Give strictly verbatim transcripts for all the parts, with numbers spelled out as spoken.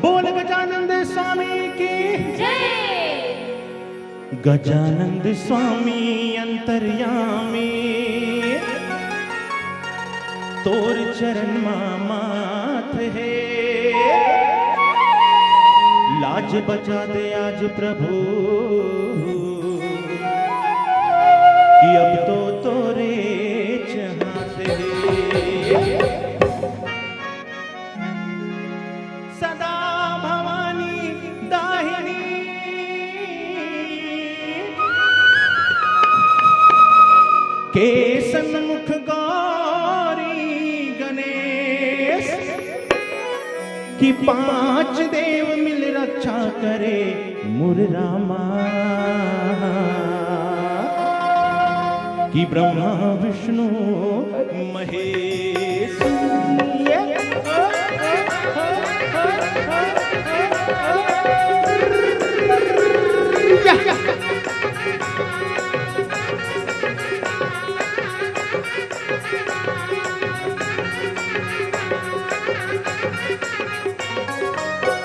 बोल गजानंद स्वामी की। गजानंद स्वामी अंतर्यामी, तोर चरण मा माथ हे। लाज बचा दे आज प्रभु, कि अब तो तोरे चाहत हे। सदा भवानी दाहिनी, के सन्मुख गौरी गणेश, कि पांच देव मिल रक्षा करे मुर रामा, कि ब्रह्मा विष्णु महेश।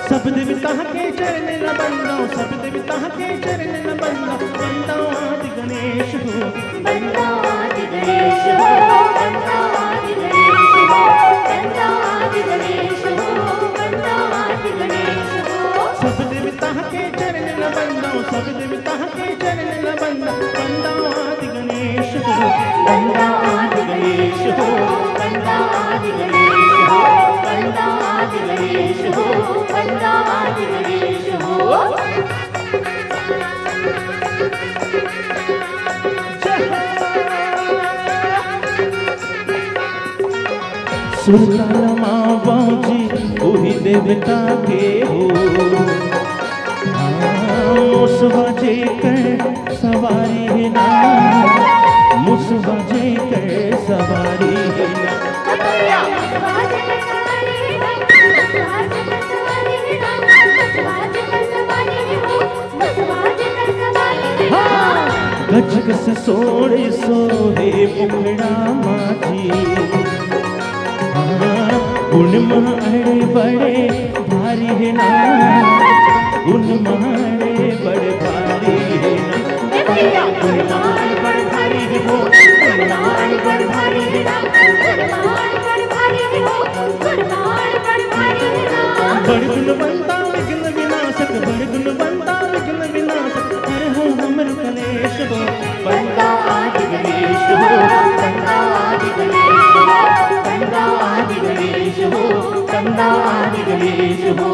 सब देवता के चरण न बंदो, सब देवता के चरण न बंदो, बंदो आदि गणेश हो। बंदो आदि गणेश हो, बंदो आदि गणेश हो, बंदो आदि गणेश हो, बंदो आदि गणेश हो। सब देवता के चरण न बंदो, सब देवता के चरण न बंदो, बंदो आदि गणेश हो। बंदो आदि गणेश हो, बंदो आदि गणेश हो, बंदो आदि गणेश हो, बंदो आदि गणेश हो। सुरताल मा बाजी उही देवता के हो। हाँ, मुसवा जेकर सवारी हे ना, मुसवा जेकर सवारी हे ना। हाँ, गज कस सोंड़ सोहे मुखड़ा मा जी। हाँ, गुन मा अड़े बड़े भारी हे ना, गुन मा अड़े बड़े भारी हे ना। गुन मा अड़े बड़े भारी हे हो, गुन मा अड़े बड़े भारी हे ना। बड़ गुणवंता विघ्न विनाशक, बड़ गुणवंता विघ्न विनाशक, हरहु हमर कलेश हो। बंदो आदि गणेश हो, बंदो आदि गणेश हो, बंदो आदि गणेश हो, बंदो आदि गणेश हो।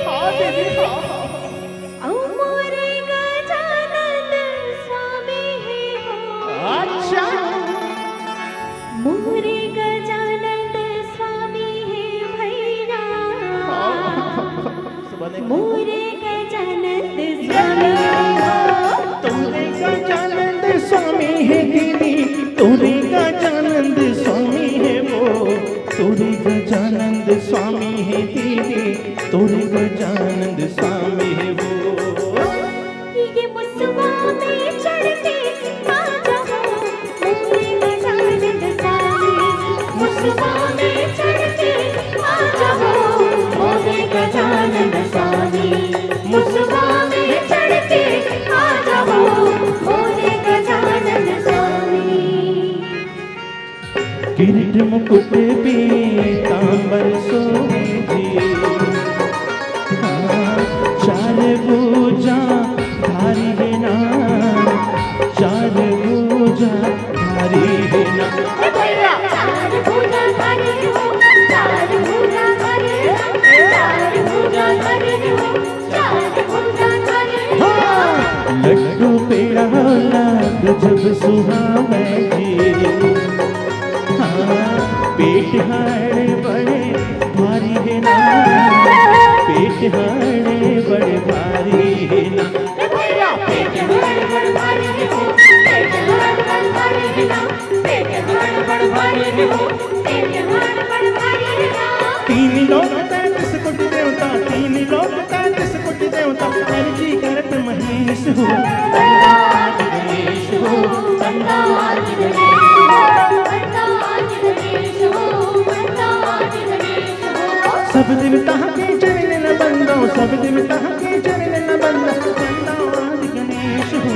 हाँ दीदी, हाँ, हाँ। अउ मोरे गजानंद स्वामी हे हो। अच्छा। मोरे गजानंद स्वामी हे भैया। हाँ। मोरे गजानंद स्वामी हे हो। तोरे गजानंद स्वामी हे दीदी, तोरे गजानंद स्वामी हे वो। तोरे गजानंद स्वामी हे दीदी, तोरे गजानंद स्वामी हे वो। ये मुसवा में चढ़ के आ जाओ, मोरे गजानंद स्वामी। मुसवा में चढ़ के आ जाओ, मोरे गजानंद स्वामी। मुसवा में चढ़ के आ जाओ, मोरे गजानंद स्वामी। किरीट मुकुट पीतांबर सोहे जी। जब सुहावे जी। हाँ, पेट हड़बड़ भारी हे ना, पेट हड़बड़ भारी हे ना। ए भैया, पेट हड़बड़ भारी हे हो, पेट हड़बड़ भारी हे ना, पेट हड़बड़ भारी हे हो, पेट हड़बड़ भारी हे ना। तीन लोक तैंतीस कोटि देवता, तीन लोक तैंतीस कोटि देवता, अर्जी करत महेश हो। बंदा आज गणेश हो, बंदा आज गणेश हो, बंदा आज गणेश हो, बंदा आज गणेश हो। सब देवता के चरण न बंदो, सब देवता के चरण न बंदो, बंदा आज गणेश हो,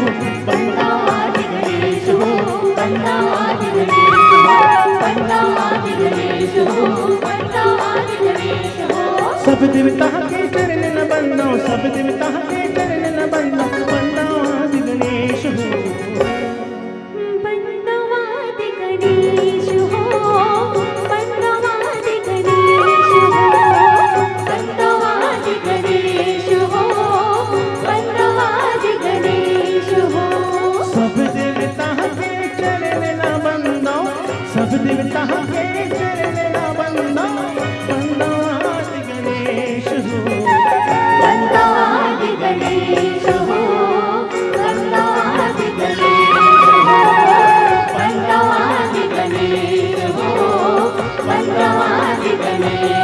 बंदा आज गणेश हो, बंदा आज गणेश हो, बंदा आज गणेश हो, बंदा आज गणेश हो। सब देवता के चरण न बंदो, सब देवता के चरण न बंदो, बंदा आज गणेश हो। बंदा आज गणेश हो, बंदा आज गणेश हो, बंदा आज गणेश हो, बंदा आज गणेश हो। सब देवता के चरण न बंदो, सब देवता के चरण न बंदो, बंदा आज गणेश हो। बंदा आज गणेश हो, बंदा आज गणेश हो, बंदा आज गणेश हो, बंदा आज गणेश